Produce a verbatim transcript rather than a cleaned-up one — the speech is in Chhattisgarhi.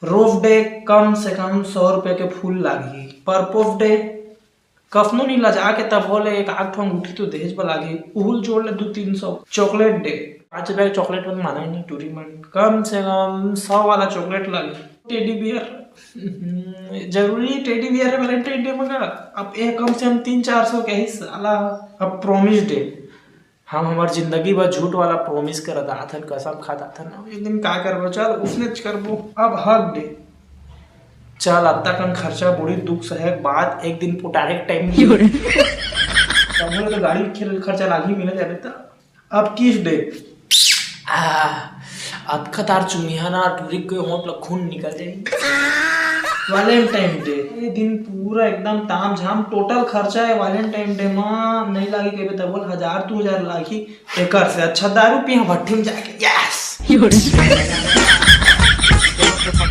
रोफ डे कम से कम सौ रुपया के फूल लागही। परपोफ डे कफनो नी लजा के तब होले एक आध ठो अंगूठी तो दहेज बर लागही। उहुल जोड़ ले दू तीन सौ। चॉकलेट डे, पाँच रुपया के चॉकलेट मन माना ही नहीं टूरी मन, कम से कम सौ वाला चॉकलेट लागही। टेडी बियर जरूरी टेडी बियर है वैलेंटाइन डे में का? अब एक कम से कम तीन चार सौ के ही साला। अब प्रॉमिस डे, हम हमार जिंदगी भर झूठ वाला प्रॉमिस करत आथन, कसम खात आथन। अब एक दिन का करबो, चल उसने करबो। अब हक डे, चल अत्ता कन खर्चा बूढ़ी दुख सहे के बाद एक दिन पुटारे के टाइम तब तो गाड़ी के खर्चा लागी मिले जाबे त। अब किस डे, आ, अतका तार चुमिया ना टूरी के होंठ ल खून निकल जाई। वैलेंटाइन डे, ये दिन पूरा एकदम ताम झाम टोटल खर्चा है वैलेंटाइन डे मा। नहीं लागी कबे तब बोल हजार दू हजार लागी। एकर से अच्छा दारू पिया भट्ठी में जाके। यस।